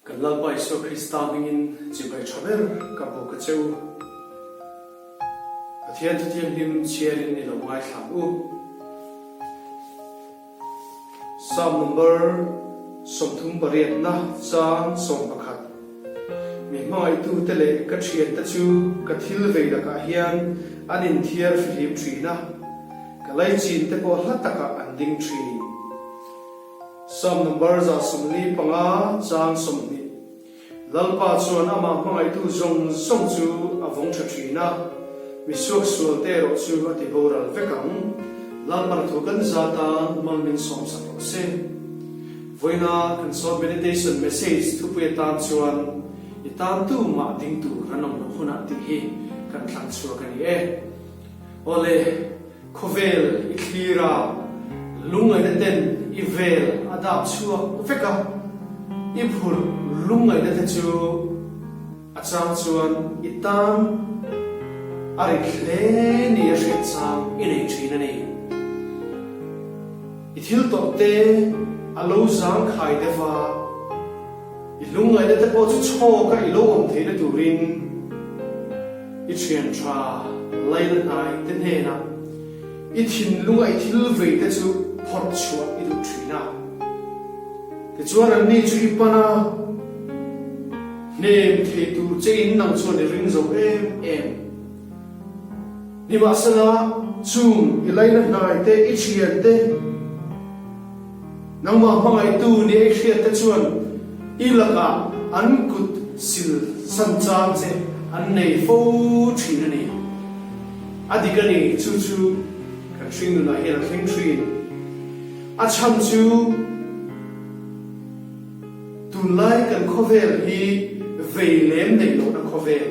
Kan Lalpa Isua Krista hmingin chibai tha ber ka bawk a che u. Pathian thuthianghlim chhiarin i lo ngaithla ang u. Psalm number 38 na chang 11. Mi hmangaihtute leh ka thiante chu ka thil vei lakah hian an inthiar fihlim thin a, ka laichin te pawh hla takah an ding thin. Psalm number 145 chang 20. Lalpa chuan amah hmangaihtu zawng zawng chu a vawng tha thin a, mi suaksual te erawh chu a ti boral vek ang. Lalpa thu kan za tan mal min sawmsak rawh se. Vawiina kan short meditation message thupui atan chuan i tan tu mah ding tur an awm loh hunah tih hi kan thlang chhuak a ni e. Awle, khawvel i thlir a, lungngaihna ten i vel a dap chhuak vek a, i phurh lungngaihna te chu a chang chuan i tan a rit hle ni a hriat chang i nei thin a ni. I thil tawrh te a lo zangkhai deuh a, I lungngaihna te pawh chu chhawka i lo awm theihna turin i thian tha laina hnai te hnenah i thinlunga i thil vei te chu phawrh chhuah i duh thin a. Tichuan anni chu i pan a, hnem thei tur che in nang chuan i ring zo em em. Nimahsela chung i laina hnai te, i thian te, Nangmah hmangaihtu nia i hriat te chuan i lakah an kut sil san chang che an nei fo thin a ni. A dik a ni, chu chu kan hringnunah hian a thleng thin. A chhan chu tunlai kan khawvel hi vei lem neih lohna khawvel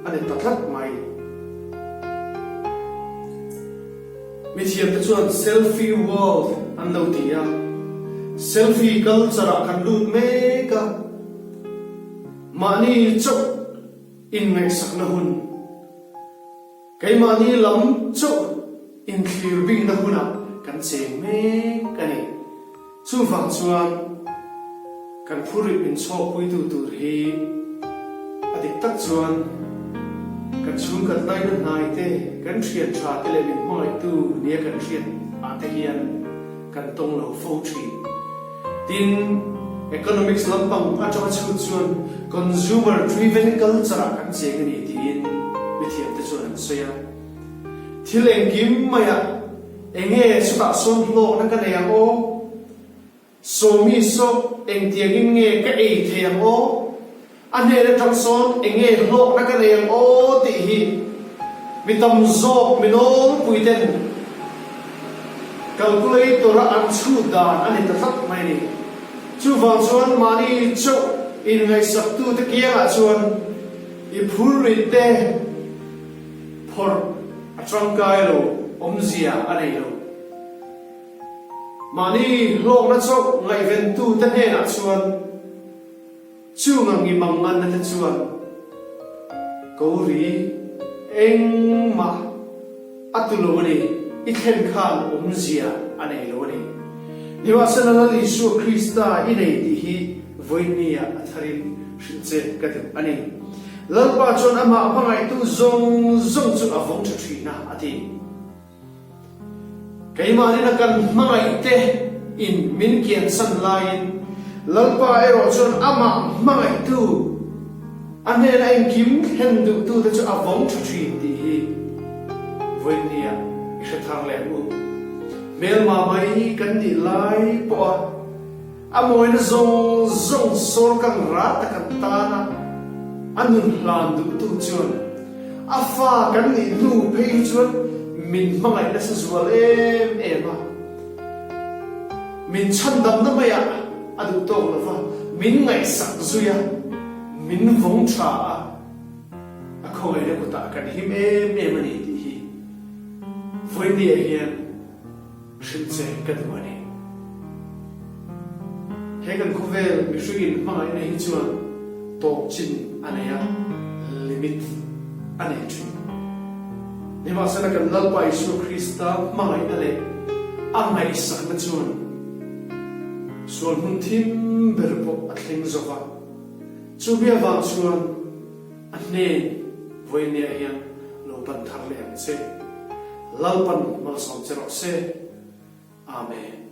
a ni ta tlat mai. Mithiamte chuan selfie world an lo ti a, selfie culture ah kan lut mek a, mahni chauh inngaihsakna hun, keimahni lam chauh inthlir bingna hunah kan cheng mek a ni. Chuvang chuan kan phurrit min chhawkpuitu tur hi a dik tak chuan kan chhungkhat laina hnai te, kan thian tha te leh min hmangaihtu nia kan hriat ah te hian kan tawng lo fo thin. Tin, economics lampang atanga chhut chuan consumer driven culture ah kan cheng a ni tiin mithiam te chuan an sawi a. Thil engkim maiah Enge chutah sawn hlawkna ka nei ang aw? Sawmi saw engtiangin nge ka ei thei ang aw? A hnen atang sawn enge hlawkna ka nei ang aw tih hi mi tam zawk mi nawlpui ten calculator a an chhut dan a ni ta tlat mai a ni. Chuvang chuan mahni chauh inngaihsaktute kiangah chuan i phurrit te Phawrh a tangkai lo, awmzia a nei lo. Mahni hlawkna chauh ngaihventute hnenah chuan chung ang i manganna te chuan ko ri engmah a tu lo a ni, i thlen khan awmzia a nei lo a ni. Nimahsela Lal Isua Krista i nei tih hi vawinia a tharin hrilh che ka duh a ni. Lalpa chuan amah hmangaihtu zawng zawng chu a vawng tha thin a, a ti. Keimahnin a kan hmangaihte in min kiansan laiin Lalpa erawh chuan amah hmangaihtu, a hnena engkim thlen duhtute chu a vawng tha thin tih hi vawinia i hre thar leh ang u. Hmelma mai kan nih lai pawha A mawina zawng zawng sawrkang rat a kan tan a, a nun hlan duhtu chuan a fa kan nih hnu phei hi chuan min hmangaih nasa zual em em a. Min chhandamna maiah a duh tawk lo va, min ngaihsak zui a, min vawng tha a, a khawngaihna kutah kan him em em a ni tih hi vawinia hian Hrilh che ka duh a ni. He kan khawvel mihringin hmangaihna hi chuan tawp chin a nei a, limit a nei thin. Nimahsela kan Lalpa Isua Krista hmangaihna leh a ngaihsakna chuan. Sual hmun thim ber pawh a thleng zo va. Chumi avang chuan a hnen vawinia hian lo pan thar leh ang che. Lalpan malsawm che rawh se. Amen.